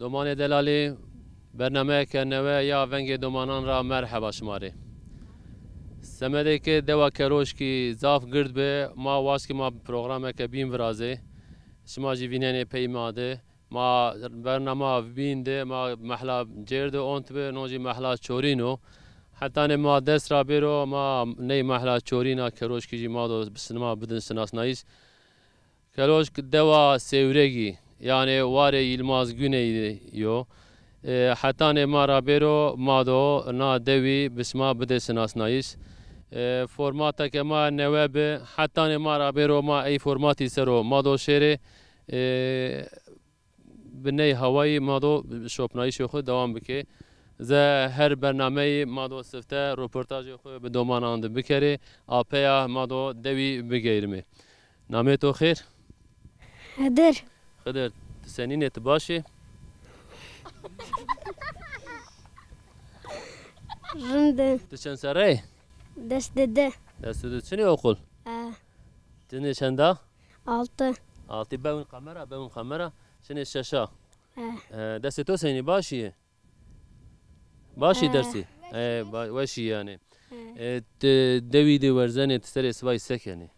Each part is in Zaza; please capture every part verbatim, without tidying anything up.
Domanê delalî, bernameyeke newe ya Vengê Domanan ra merheba şima rê. Semedê ke dewa Keroşkî zaf gird bi, ma waşt ke ma programeke bîn virazê. Şima jî vînenê pey ma de. Ma bernama bîn de, ma mehla cêr de ont bi, no jî mehla çorîn o. Hetanê ma dest ra bêro, ma ney mehla çorîn a Keroşkî jî ma do bi sinema bidin şinasnayîş. Keloşk dewa Sêwregî, yanê warê Yilmaz Güney yo. E, hetanê ma ra bêro ma do na dewî bi şima bidê şinasnayîş. E, formateke ma newe bi, hetanê ma ra bêro ma ey formatî ser o ma do şêrê, e, bi ney hawayî ma do şopnayîşê xwu dewam bikê. Ze her bernameyî ma do sifte roportajê xwu bi domanan de bikerê, apeya ma do dewî bigeyrimê. Namê to xêr? Xidir. Xidir, ti senîn ê, ti baş ê? Rind ê. Ti çend serre yê? Des de di. Des de di. Çinê oqul? E. Çinê çend a? Altı. Altı. Bewin kamera, bewin kamera. Çinê şeş a. E. E, destê to senî, baş î? Baş î dersî? E, ba-, weş î yanî. E. E, ti dewî de werzenê, ti serê sibay se kenê?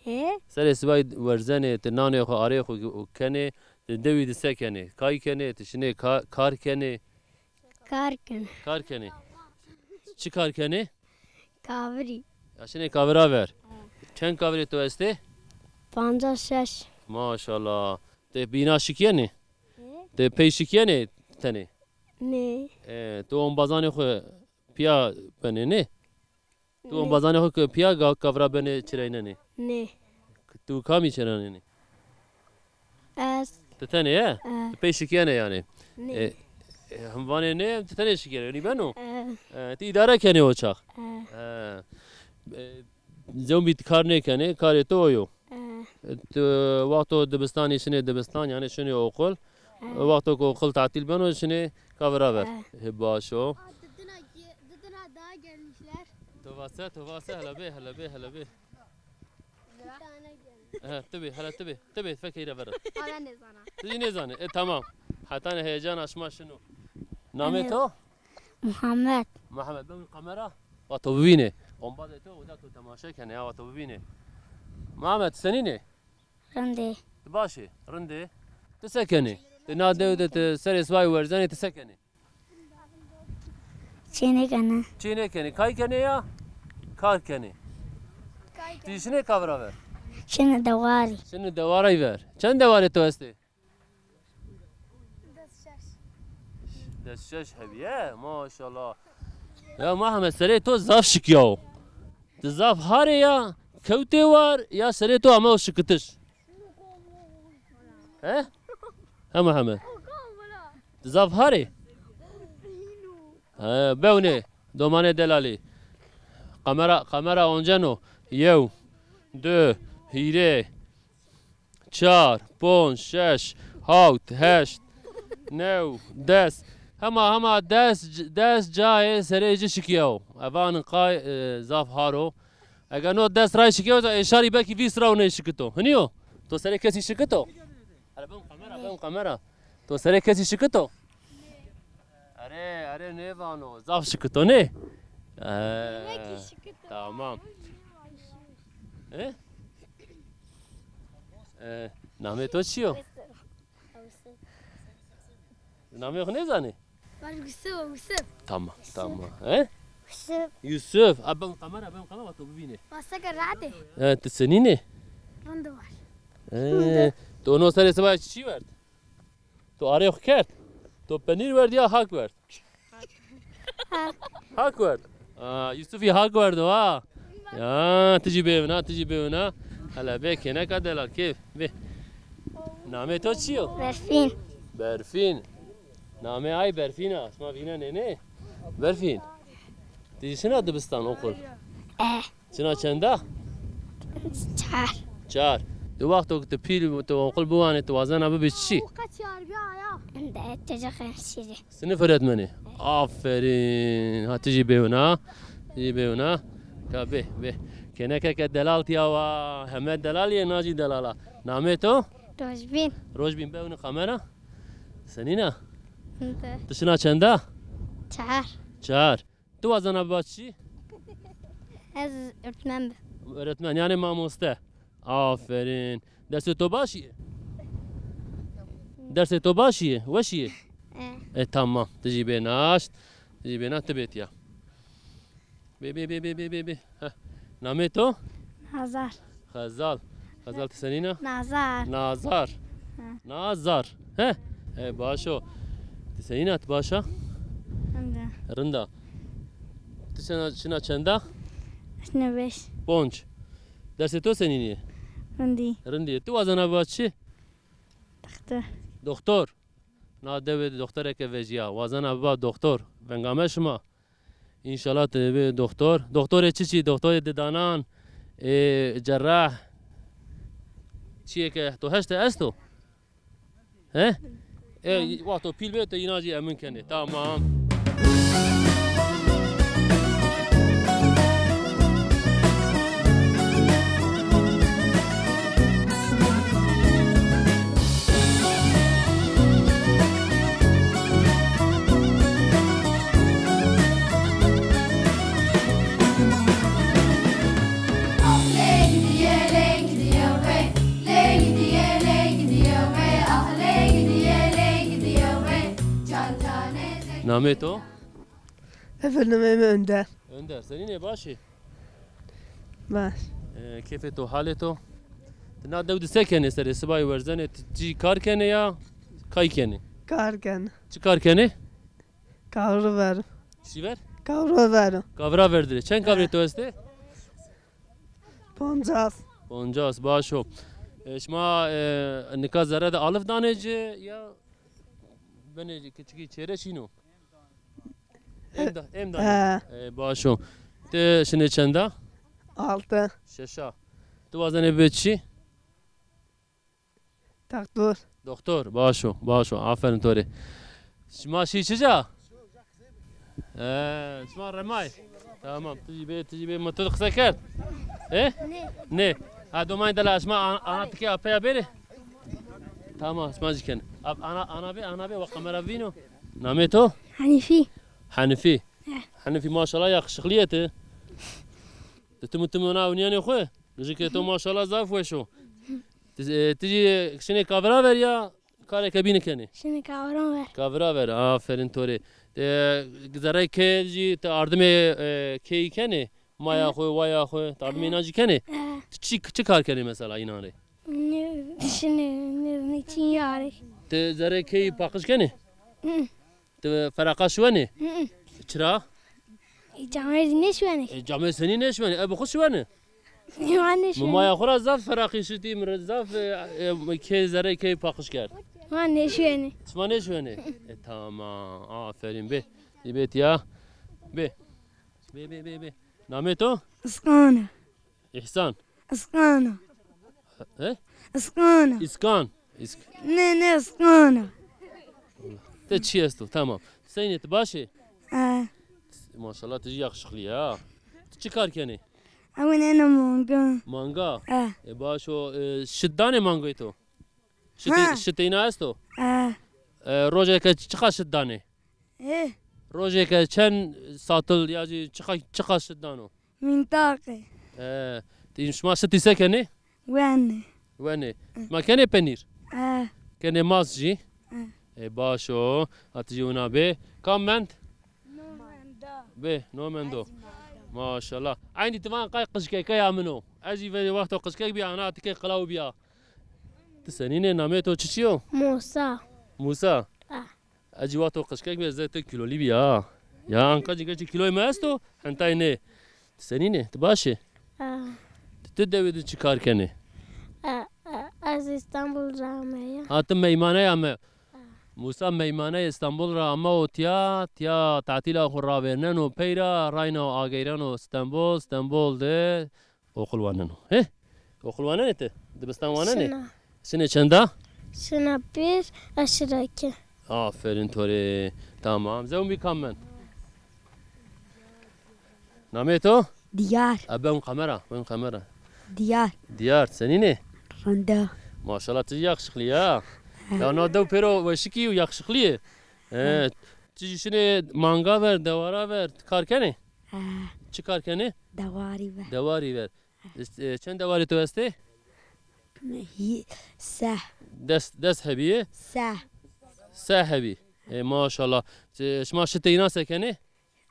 E? Serê sibay werzenê, ti nanê xwu, arê xwu kenê, ti dewî de se kenê? Kay kenê, ti şinê ka-, kar kenê? Kar kenê. Kar kenê. Çi kar kenê? Kavirî. Ya şinê kavira ver. Çend kavirê to estê? Pancas şeş. Maşallah. Ti bîna şikîyenê? E? Ti pey şikîyenê tenê? Nê. E, ti ombazanê xwu pîya benê, nê? Tu ombazanê xo ke pîya ga-, kavra benê çireynenê? Nê. Tu kamî çireynenê? Ez. Ti tenê ye? E. Ti pey şikîyenê yanî? Nê. E, e, him vanê nê, ti tenê şikîyenê, yanî beno? E. E, ti îdare kenê o çax? E. E, e, zewbî ti kar nêkenê, karê to o yo. E. E, ti wexto dibistanî şinê dibistan, yanî şinê oqul. E. Wexto ke oqul tatîl beno, şinê kavira ver. E. Hi baş o. Aa, didina ge-, didina daha gelmişler. To vase, to vase, hele bê, hele bê, hele bê. Bir tane gelmiş. He, ti bê, hele ti bê, ti bê, fekê ra vera. Aa, ben de zana. Ti jî nêzanê. E, tamam. Hetanê heyecan aşma şino. Namê to? Muhammed. Muhammed, ben kamera. Va to bivînê. Ombazê to, uca to temaşe kenê, ya va to bivînê. Muhammed, senîn ê? Rind ê. Ti baş ê? Rind ê. Ti se kenê? Ti na dew de ti serê sibay werzenê, ti se kenê? Çê nêkenê. Çê nêkenê. Kay kenê ya? Kar kenê. Ti şinê kavira ver? Şinê dewarî. Şinê dewarî ver. Çend dewarê to estê? Des şeş. Des şeş hebîye, maşallah. Ya Muhammed, serê to zaf şikîyawo. Ti zaf harê ya, kewtê war ya serê to amewo şikitiş? He? He Muhammed? Ti zaf harê? He, bewnê, domanê delalî. Kamera, kamera onceno. Yew, di, hîrê, çar, ponc, şeş, hawt, heşt, new, des. Hema, hema des, des cayê serê ci şikîyawo. Evanin qay, e, zaf har o. Eger no des ray şikîyawo, êşarî belkî vîst ra ney şikito. Hinî yo? To serê kesî şikito? Hele ben kamera, ben kamera. To serê kesî şikito? Erê, erê, nêvano. Zaf şikito, nê? Ee, demek ki şikito. Tamam. E? E, namê to çi yo? Namê xo nêzanê? Var Yusuf, Yusuf. Tamam, tamam. He? Yusuf. Yusuf. A, ben kamera, ben kamera, to bivînê. Maseke rahat e. He, ti senîn ê? Rind war. He, to no serê sibay çi werd? To arê xo kerd? To penîr werd ya hak werd? Hak werd. Aa, Yusufî hak werdo ha. Ya, ti jî bêwina, ti jî bêwina. Hele bê kêneka delal kêf. Bê. Namê to çi yo? Berfîn. Berfîn. Namê ay Berfîn a. Sima vînenê nê? Berfîn. Ti jî şina dibistan, okul? Eh. Çina çenda? Çar. Çar. Di wexto ke ti pîl, ti oqil biwanê, ti wazena bibî çi? Û qet çar bîya ya. Ende tecixê şîrî. Sinif öğretmeni. Aferin. Ha, ti jî bêwina. Ti jî bêwina. Ka bê, bê. Kêneke ke delal tîya wa. Heme delal yê, na jî delal a. Namê to? Rojbîn. Rojbîn, bewni kamera. Senîn a? Hındı. Ti şina çenda? Çar. Çar. Tu wazena biba çi? Ez öğretmen bi. Öğretmen, yani mamoste. Aferin. Dersê to baş î? Dersê to baş î? Weş î? E. E, tamam. Ti jî bê naşt. Ti jî bê naşt, ti bê tiya. Bê, bê, bê, bê, bê, bê, bê. Heh. Namê to? Nazar. Xezal. Xezal, ti senîn a? Nazar. Nazar. Ha. Nazar. He? E, baş o. Ti senîn a, ti baş a? Rind a. Rind a. Ti şina, şina çenda? Şina beş. Ponc. Dersê to senîn î? Rindî. Rindî. Ti wazena biba çi? Doktor. Doktor. Na dewe de doktoreke vejîya. Wazena biba doktor. Venga me şima. Înşallah ti bê doktor. Doktorê çiçî? Doktorê didanan, ê, cerrah. Çiyê ke to heste esto? He? E, wexto pîl bê, ti înan jî emin kenê. Tamam. Namê to? Efendim, namê mi Önder. Önder, senîn ê, baş î? Baş. E, kêfê to, halê to? Ti na dew de se kenê serê sibayî werzenê? Ti, ti kar kenê ya kay kenê? Kar kenê. Çi kar kenê? Kavra ver. Çi ver? Kavra ver. Kavra ver dirê. Çend kavrê to estê? Poncas. Poncas, baş o. E, şima, e, nika zere de alif danê ci ya benê ci, kiçikî çêre şîno? Em da, em da. He. E, baş o. Ti şinê çenda? Altı. Şeşa. Ti wazenê bibê çi? Doktor. Doktor, baş o, baş o. Aferin to rê. Şima şî çica? He, şima remay. Tamam, ti jî bê, ti jî bê. Mi tu qise kerd? He? Nê. Nê. Ha, domanî dela şima an-, ana tikê apeya bêrê. Tamam, şima jî kenê. Ab-, ana, ana bê, ana bê, wa kamera vîno. Namê to? Hanîfî. Hanîfî. He. Hanîfî, maşallah, yakışıklı yê ti. Ti tim tim ona oynîyanê xwu. Gijikê to maşallah zaf weş o. Ti, e, ti jî şinê kavira ver ya kareke bînî kenê? Şinê kavira ver. Kavira ver, aferin to rê. E, zerrey kê jî ti ardimê, e, kêyî kenê? Maya xwu, waya xwu, ti ardimê înan jî kenê? E. Ti çi, çi kar kenê mesela înan rê? Ne, şinê, ne, ne, çî yarê. Ti zerrey kêyî paqij kenê? Hı. Ti feraqa şiwenê? Hı hı. Çira? E, camê zî nêşiwenê. E, camê senî nêşiwenê? E, bi xwu şiwenê? Ma nêşiwenê. Mi maya xwu ra zaf feraqî şitî, mi ra zaf, e, e, kê zerrey key paqij kerd. Ma nêşiwenê. Şima nêşiwenê? E, tamam. Aferîn. Bê. Bê tiya. Bê. Bê, bê, bê, bê. Namê to? Isqan. Îhsan. Isqan o. He? Isqan o. Îskan. Îsk- Nê, nê, Isqan o. Ti çi esto? Tamam. Senîn ê, ti baş ê? E. Maşallah, ti jî yakışıklı ya. Ti çi kar kenê? Ewin ena manga. Manga? E. E, baş o, e, şit danê mangayê to? Şitê-, ha, şitê îna esto? E. E, rojêke çiqa şit danê? E. Rojêke çend satil ya jî çiqa, çiqa şit dano? Mintaqê. E, ti şima şitî se kenê? Wenê. Wenê. E. Şima kenê penîr? E. Kenê mas jî? E. E, baş o. Ha ti jî wina bê. Kam mend? No mendo. Bê, no mendo. Maşallah. Eynî ti van qey qijkeke ya min o. Ez jî verê wexto qijkek bîya, ana tikê qilaw bîya. Ti senîn ê, namê to çiçî yo? Musa. Musa? Ah. Ez jî wexto qijkek bî, ez zê ti kîlolî bî ya. Ya anka jî geçî kîloyê mi esto, hentay nê. Ti senîn ê, ti baş ê? Ah. Ti, ti dewê de çi kar kenê? Ah, ah, ez Îstanbul ra ameya. Ha, ti meymaneya mi. Ah. Musa meymaneyê Îstanbul ra ama û tiya, tiya tatîla xwu ravêrneno pey ra, rayna û ageyreno Stenbol, Stenbol de Oqul waneno. He? Oqul wanenê ti? Dibistan wanenê? Şina. Şinê çenda? Şina bir, ez şina iki. Aferin to rê. Tamam. Zewin bî kam mend. Namê to? Diyar. E, ben kamera, ben kamera. Diyar. Diyar, senîn ê? Rinde. Maşallah, ti yakışıklı ya. He. Ya na dew pêro weşikî û yakışıklı yê. He, ti jî şinê manga ver, dewara ver, ti kar kenê? He. Çi kar kenê? Dewarî ver. Dewarî ver. E, çend dewarê to estê? Hî-, se. Des, des hebî yê? Se. Se hebî. E, maşallah. E, şima şitê înan se kenê?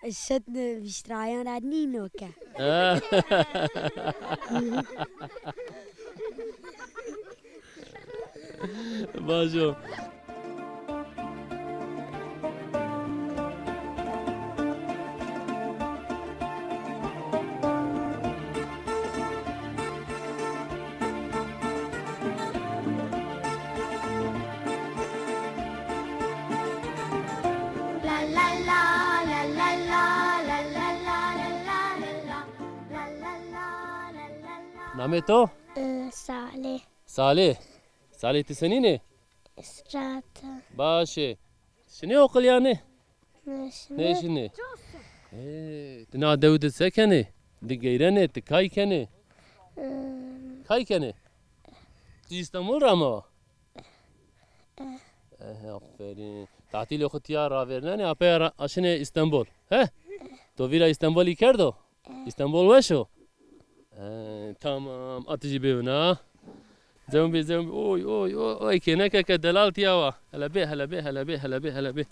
Şit, e, vîştrayan ra nîno ke. E. Baş o. Namê to? E, Salih. Salih. Salih, ti senîn ê? Îstirahat. Baş ê. Şinê oqil yanî? Nêşinê. Nêşinê. Ê, ti na dew de se kenê? Di geyrenê, ti kay kenê? Ee. Kay kenê? Ti Îstanbul ra ma wa? Eh. Eh, aferîn. Tatîlê xo tîya ravêrnenê, apey ra aşinê Îstanbul. He? To vîra Îstanbulî kerdo? Îstanbul weş o? He, tamam. A ti jî bêwina. Zewmbî, zewmbî. Oy, oy, oy, oy. Kêneke ke delal tîya wa. Hele bê, hele bê, hele bê, hele bê, hele bê.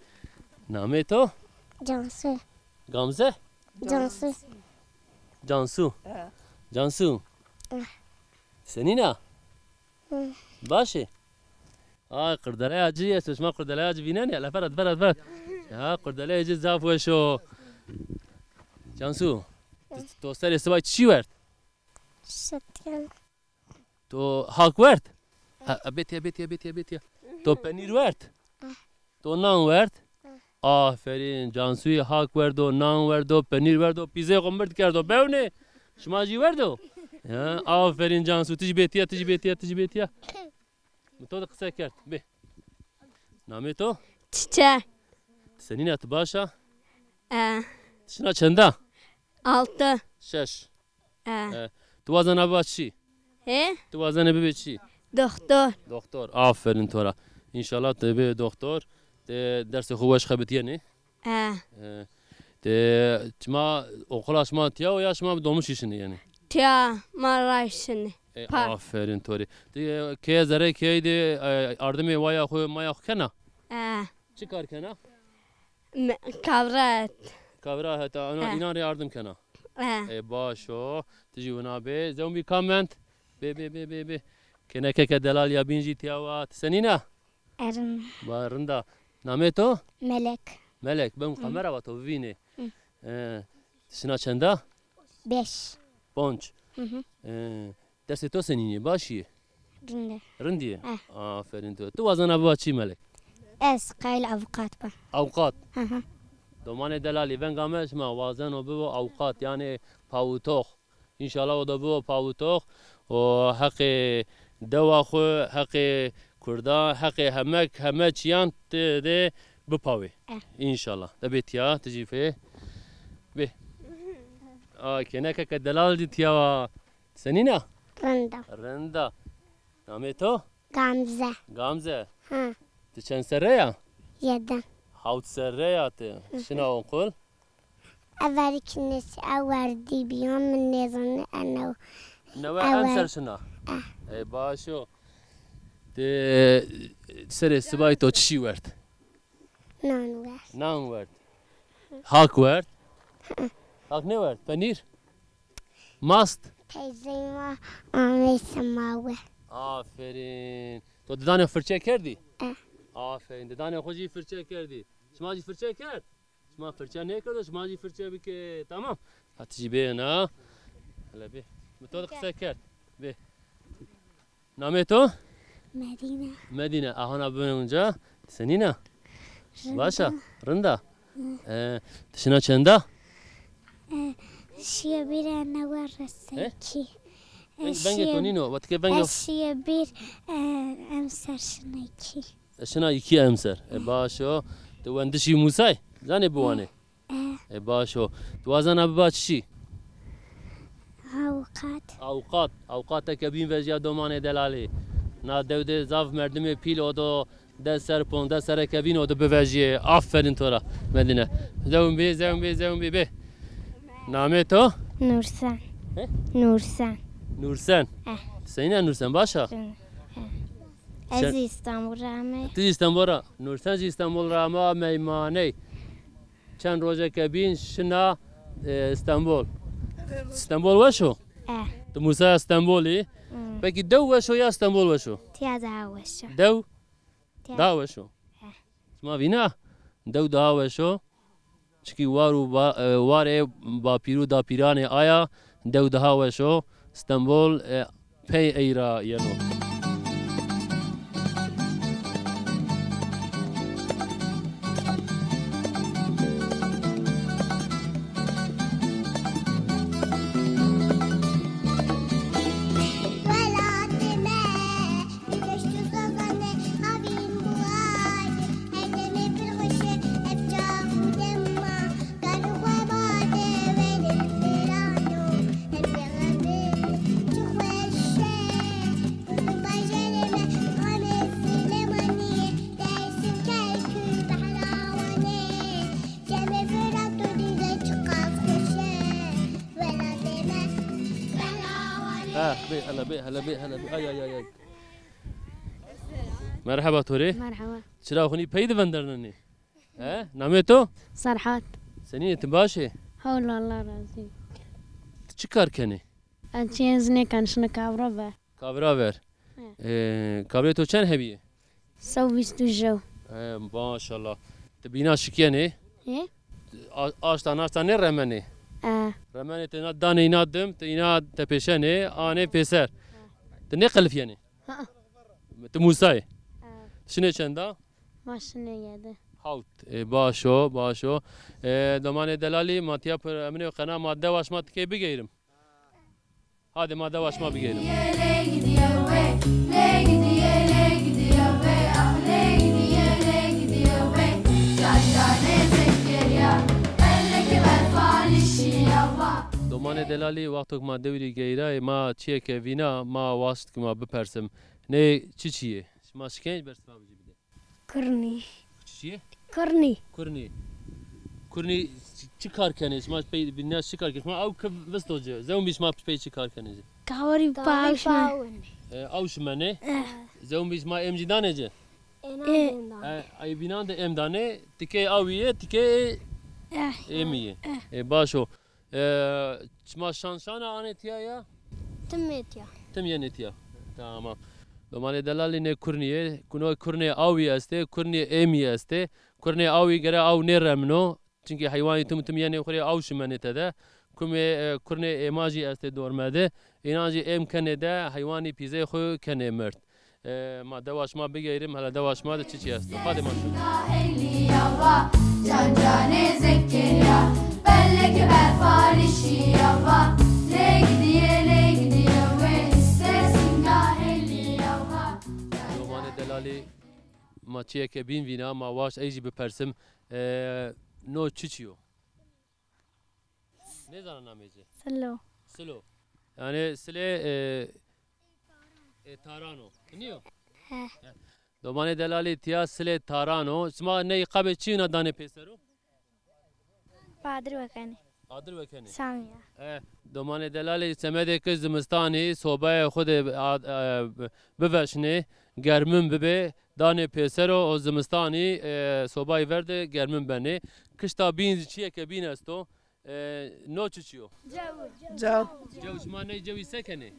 Namê to? Cansu. Gamze? Cansu. Cansu. He. Cansu. Eh. Senîn a? Hı. Baş ê? Ay, qurdeleya ci esto, şima qurdeleya ci vînenê? Hele verat, verat, verat. Ya, qurdeleya ci zaf weş o. Cansu, to, to serê sibay çi werd? Şitken. To hak werd? Ha, ha, bê tîya, bê tîya, bê tîya, bê tîya. To penîr werd? Ah. To nan werd? Ah. Aferîn, Cansuyî hak werdo, nan werdo, penîr werdo, pîzeyê xo mird kerdo. Bewnê? Şima jî werdo? Ya, aferîn Cansu, ti jî bê tîya, ti jî bê tîya, ti jî bê tîya. Mi to de qise kerd. Bê. Namê to? Çiçek. Senîn a, ti baş a? E. Ti şina çend a? Altı. Şeş. E. E. Ti wazena biba çi? He? Ti wazena bibê çi? Doktor. Doktor. Aferîn to ra. Înşallah ti bê doktor. Ti dersê xo weş xebitîyenê. E. E, ti, şima, oqila şima tîya o ya şima bi domuşî şinê yenê? Tîya, ma ray şinê. E, aferîn to rê. Ti, e, keye zerrê keyeyî de, e, ardimê waya xo, maya xo kena? E. Çi kar kena? Me-, kavra het. Kavra heta, ana, e, înan rê ardim kena? E. E, baş o. Ti jî wina bê. Zewmbî kam mend? Bê, bê, bê, bê, bê. Kêneke ke delal ya bîn jî tîya wa. Ti senîn a? Erin. Ba, rind a. Namê to? Melek. Melek, ben kamera va to bivînê. Hı. E, ti şina çend a? Beş. Ponc. Hı hı. E, dersê to senîn ê? Baş ê? Rind ê. Rind ê? Eh. Aferîn to. Ti wazena biba çi Melek? Ez qayîl avûkat ba. Avûkat? Hı hı. Domanê delalî, venga me şima wazeno bibo avûkat, yanî pawitox. Înşallah o da bibo pawitox û heqê dewa xwu, heqê kurda, heqê heme, heme çîyan ti de bipawê. Eh. Înşallah. De bê tîya, ti jî fê. Bê. A, kêneke ke delal dî tîya wa. Senîn a? Rind a. Rind a. Namê to? Gamze. Gamze. Ha. Ti çend serre ya? Yedi. Hawt serre ya ti. Hı hı. Şina oqul? Everî kinesî, ewerdî bîya, min nêzanî enew. Newe emser şina? Eh. Ê, baş o. Ti serê sibayî to çi şî werd? Nan werd. Nan werd. Hak werd? Hak nêwerd? Penîr? Mast? Teyzeyê ma amey sima we. Aferîn. To didanê firçe kerdî? Eh. Aferîn. Didanê xo jî firçe kerdî. Şima jî firçe kerd? Şima firçe nêkerdo, şima jî firçe bike. Tamam. Ha, ti jî bê na. Hele bê. Mi to de qise kerd. Bê. Namê to? Medîne. Medîne. Ahana bibin unca. Senîn a? Rind a. Baş a? Rind a? Hı. E, ti şina çend a? E, şîye bir, e, newe resê kî. E, bengê to nîno. Vatike bengê. Ez şîye bir, e, emser şinê kî. E, şina îkî emser. E, baş o. Ti wendişî musay? Zanê biwanê? E. E, baş o. Ti wazena biba çi? Awqat. Awqat. Awqateke bîn vejîya domanê delalî. Na dew de zaf merdimê pîl o do, Des serr, ponzdes serre ke bîn o de bivejîyê. Aferîn to ra Medîne. Zewm bî, zewm bî, zewm bî, bê. Namê to? Nursen. He? Nursen. Nursen. Eh. Ti senîn a Nursen, baş a? Sen, eh. Ez zî Îstanbul ra ame. Ti zî Îstanbul ra. Nursen zî Îstanbul ra ama meymaney. Çend rojeke bîn şina, e, Stenbol. Stenbol weş o? E. Ti musaya Stenbolî. Hmm. Pekî dew weş o ya Stenbol weş o? Tiya daha weş o. Dew? Tiya. Daha weş o. E. Sima vîna? Dew daha weş o. Çikî war û ba-, e, warê bapîr û dapîranê aya dew daha weş o. Stenbol, e, pey ey ra yeno. Ha, bê, hele bê, hele bê, hele bê. Ay, ay, ay, ay. Merheba to rê. Merheba. Çira xo nî pey de vendernenî? He? Namê to? Serhat. Senî yê, ti baş ê? Hewla, Allah razî. Ti çi kar kenê? Ez çi ez nêken, şina kavra ver. Kavra ver. He. Ee, kavrê to çend hebî yê? Sew vîst û jew. He, maşallah. Ti bîna şikîyenê? He? A-, aşta naşta nêremenê? E. Remenê ti na danê îna dim, ti îna tepêşenê, anê pêser. Ti nêqelifîyenê? Ha. Ti musayê? E. Şinê çend a? Ma şinê yedi. Hawt. E, baş o, baş o. E, domanê delalî, ma tîya pir eminê qena ma dewa şima tikey bigeyrim. Hadê ma dewa şima bigeyrim. Domanê delalî, wexto ke ma dewrî geyrayê, ma çîyêke vîna, ma waşt ke ma bipersim. Nê çi çî yê? Şima şikên bersiva ci bidê. Kurnî. Çi çî yê? Kurnî. Kurnî. Kurnî çi, çi kar kenê? Şima pey bîna çi kar kenê? Şima ew ke visto ci. Zewmî şima pey çi kar kenê ci? Kawarî paw şimenê. E, aw şimenê? Eh. Zewmî şima êm ci danê ci? Ê. E, ay bînan de êm danê, tikey awî yê, tikey êmî yê. E, baş o. E, şima şan şana anê tîya ya? Tim ê tîya. Tim yenê tîya. Tamam. Domanê delalî, nê kurnî yê. Kuno kurnê awî estê, kurnê êmî estê. Kurnê awî gere aw nêremno. Çimkî heywanî tim tim yenê xwu rê, aw şimenê tede. Kumê, e, kurnê êma jî estê dorme de. Înan jî êm kenê de, heywanî pîzey xwu kenê mird. E, ma dewa şima bigeyrim, hele dewa şima de çi çi esto? Hadê ma şo. Domanê delalî, ma çîyeke bîn vîna, ma waşt ey jî bipersim. E, no çi çî yo? Nêzana namê ci? Silo. Silo. Yanî silê, e, e, taran o. Nîyo? He. He. Domanê delalî, tîya silê taran o. Sima ney qabê çi îna danê pêser o? Adir wekenê. Adir wekenê. Samî ya. E, domanê delalî, semedê ke zimistanî sobayê xwu de a-, e, biveşnê, germin bibê, danê pêser o, o zimistanî, e, sobayî ver de germin benê. Kişta bîn zî çîyeke bîn esto. E, no çi çî yo? Cew. Cew. Cew, şima ney cewî se kenê? E,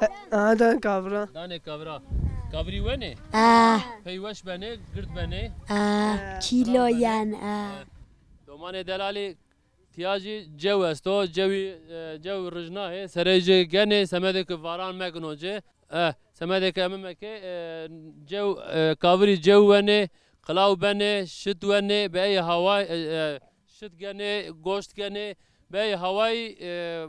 e, danê kavra. Danê kavra. Kavrî wenê? E. Pey weş benê, gird benê? E, kîlo yen, e. E, domanê delalî, tîya jî cew esto, cewî, e, cew rijna yê, serey ci genê, semedê ke varan mekino ci. E, semedê ke eme meke, e, cew, e, kavirî cew wenê, qilaw benê, şit wenê, bi ey hawa, e, e, şit genê, goşt genê, bi ey hawayî, e,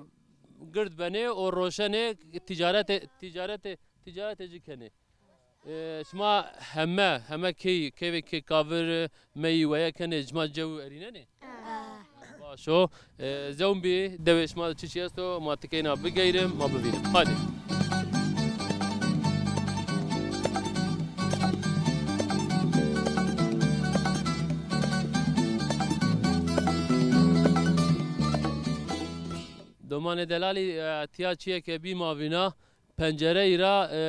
gird benê û roşenê, tîcaretê, tîcaretê, tîcaretê ci kenê. E, şima heme, heme key, keyvê ke kavir meyî weye kenê, şima cew erînenê? Baş o. E, zewm bî, dewê şima de çi çi esto, ma tikeyna bigeyrim, ma bivînim. Hadê. Domanê delalî, e, tiya çîyê ke bî ma vîna, pencereyî ra, e,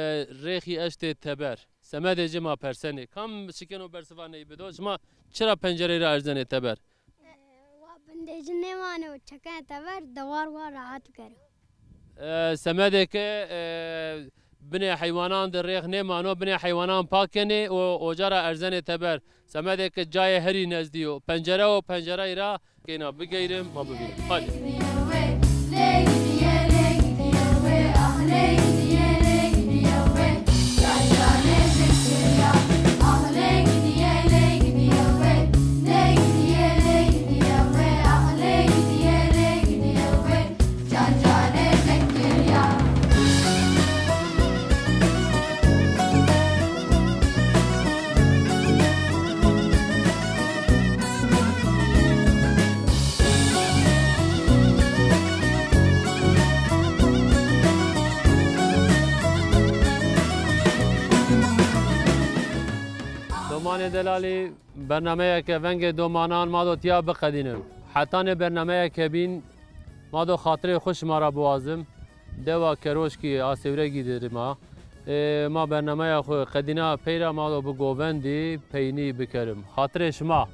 rêxî eştê teber. Semedê ci ma persenê. Kam şikeno bersiva ney bido? Şima çira pencereyî ra erzenê teber? E, wa bindê ci nêmano, çekenê teber, dewar wa rahat bikero. E, semedê ke, e, binê heywanan de rêx nêmano, binê heywanan pak kenê û oca ra erzenê teber. Semedê ke cayê herî nezdî yo. Pencere û pencereyî ra keyna bigeyrim, ma bivînim. Hadi. Domanê delalî, bernameyeke Vengê Domanan ma do tiya biqedînim. Hetanê bernameyeke bîn, ma do xatirê xwu şima ra biwazim. Dewa Keroşkî a Sêwregî de rî ma. Ê, ma bernameya xwu qedîna pey ra ma do bi govendî peynî bikerim. Xatirê şima.